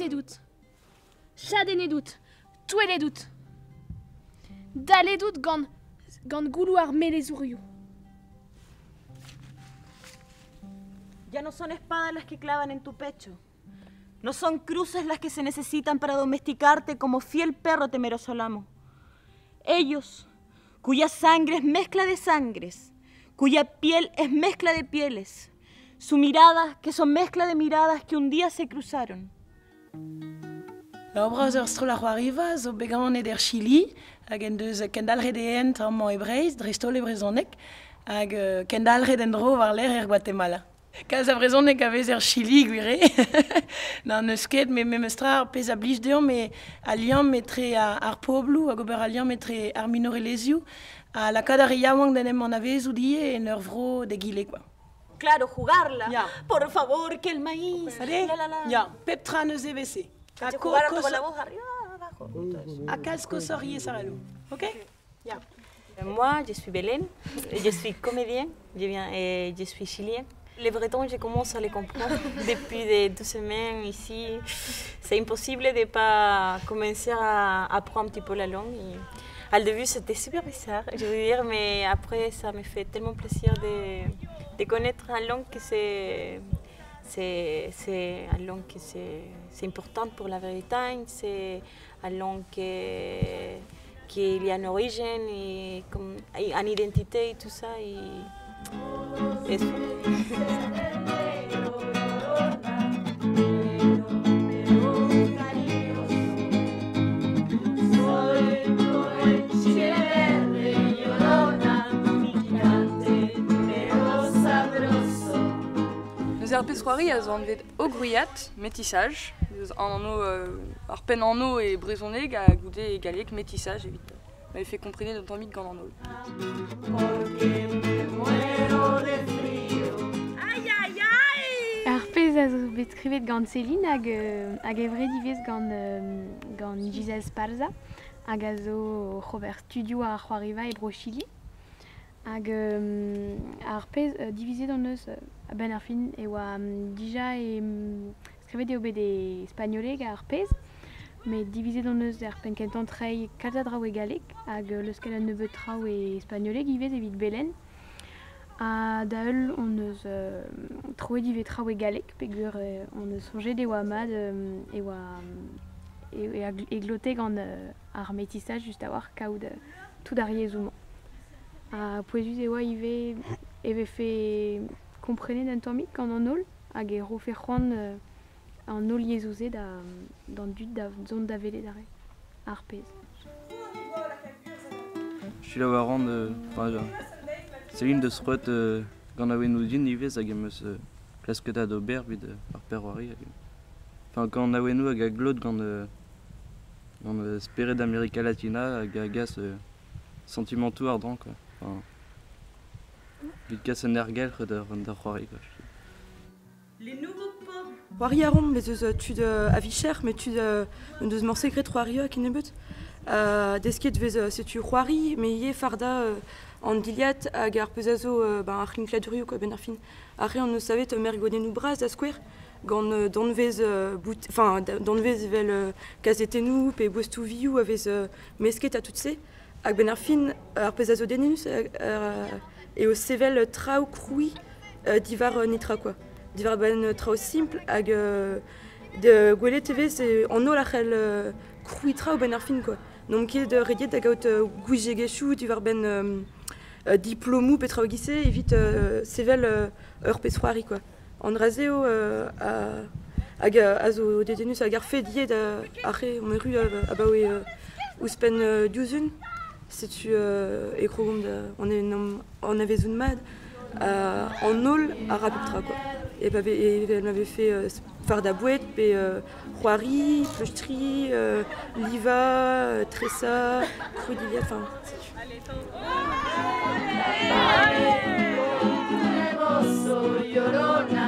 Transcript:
Chaotet out. Chadennet out. Touellet out. Dallet out gant, gant gouloù ar melezourioù. Ya no son espadas las que clavan en tu pecho. No son cruces las que se necesitan para domesticarte como fiel perro temeroso al amo. Ellos, cuya sangre es mezcla de sangres, cuya piel es mezcla de pieles, su mirada que son mezcla de miradas que un día se cruzaron. Ur bras ur stroll ar c'hoariva zo bet ganet er Chili hag en deus kendalc'het e hent amañ e Breizh, dreist-holl e brezhoneg, hag kendalc'het en-dro war-lerc'h er Guatemala. Kalz a vrezhoneg a vez er Chili, gwir eo. N'an eus ket, met memestra ar pezh a blij deomp eo al liamm etre ar pobloù hag ober al liamm etre ar minorelezhioù ha lakaat ar re yaouank d'en em anavezout ivez en ur vro d'egile kwa. Claro, jugarla. Ya. Por favor, que el maíz. Allez. La, la, la. Ya, pep tra neuze 'vese. Ha Jugar harto ko- con la voz arriba, abajo. Todo eso. Ha kalz koshoc'h ivez ar alo. Ok? Ya. Moi, je suis Belén, je suis comédienne, je viens et je suis chilienne. Les Bretons, je commence à les comprendre depuis des 2 semaines ici. C'est impossible de ne pas commencer à apprendre un petit peu la langue. Et al début, c'était super bizarre, je veux dire, mais après, ça me fait tellement plaisir de connaître une langue que c'est une langue que c'est importante pour la Bretagne, c'est une langue qu'il y a une origine et, comme, et une identité et tout ça. Et, eso. Neuze ar pezh c'hoari a zo anvet Ogwriat, métissage, eus an anv ar penn anv e brezhoneg ha goude e galleg métissage evit ma vefe komprenet un tammig gant an holl. Porque me muero de frío. Aïe aïe aïe! Ar pezh a zo bet skrivet gant Céline hag, hag evred ivez gant, gant Gisèle Sparza hag a zo oc'h ober studioù ar c'hoariva e bro Chili. Hag ar pezh divizet hon eus a-benn ar fin e oa dija e skrivet eo bet e spagnoleg ar pezh, met divizet hon eus er penn kentañ treiñ kalz a draoù e galleg hag leuskel un nebeud traoù e spagnoleg ivez evit Belen. Ha da heul hon eus troet ivez traoù e galleg peogwir hon eus soñjet e oa mat e oa e, e glote gant ar métissage just a-walc'h kaout tout ar yezhoù-mañ. Ha pouezus e oa ivez e vefe komprenet un tammig gant an holl hag e rofe c'hoant an holl yezhoù-se da d'an dud da zont da welet ar pezh. Selaou a ran, enfin, Céline deus roet gant awennoù din ivez hag em eus klasket ad ober evit ar perc'hoari hag enfin gant awennoù hag a glot gant gant spered Amerika Latina hag a gas sentimentoù ardant quoi. Enfin, evit kas un aergelc'h d'ar d'ar c'hoari quoi. Les nouveaux peuples. C'hoari a ran, bez eus tud a vicher, met tud n'o deus morse graet c'hoari kennebeut. Desket vez setu c'hoari, met ivez fardañ an dilhad hag ar pezh a zo ben, ar c'hinkladurioù quoi, benn ar fin. Ar re hon eus savet mergodennoù bras da skouer, gant danvez bout, enfin danvez evel kazetennoù pe boestoù vioù a vez mesket ha tout se. Hag benn ar fin, ar pezh a zo dedennus eo sevel traoù krouiñ diwar netra quoi. Diwar benn traoù simpl hag de gwelet e vez an holl a c'hell krouiñ traoù benn ar fin quoi. N'omp ket rediet da gaout gouiziegezhioù diwar benn diplomoù pe traoù e-giz-se evit sevel ur pezh c'hoari quoi. An dra-se eo hag a zo dedennus hag ar fed ivez da ar re omp erru abaoe ouzhpenn diouzhun. Setu e krogomp da an en anavezout mat an holl a ra pep tra quoi. E pa evel ma vefe fardañ boued pe c'hoari, pleustriñ, livañ, tresañ, krouiñ dilhad, enfin setu. Llorona.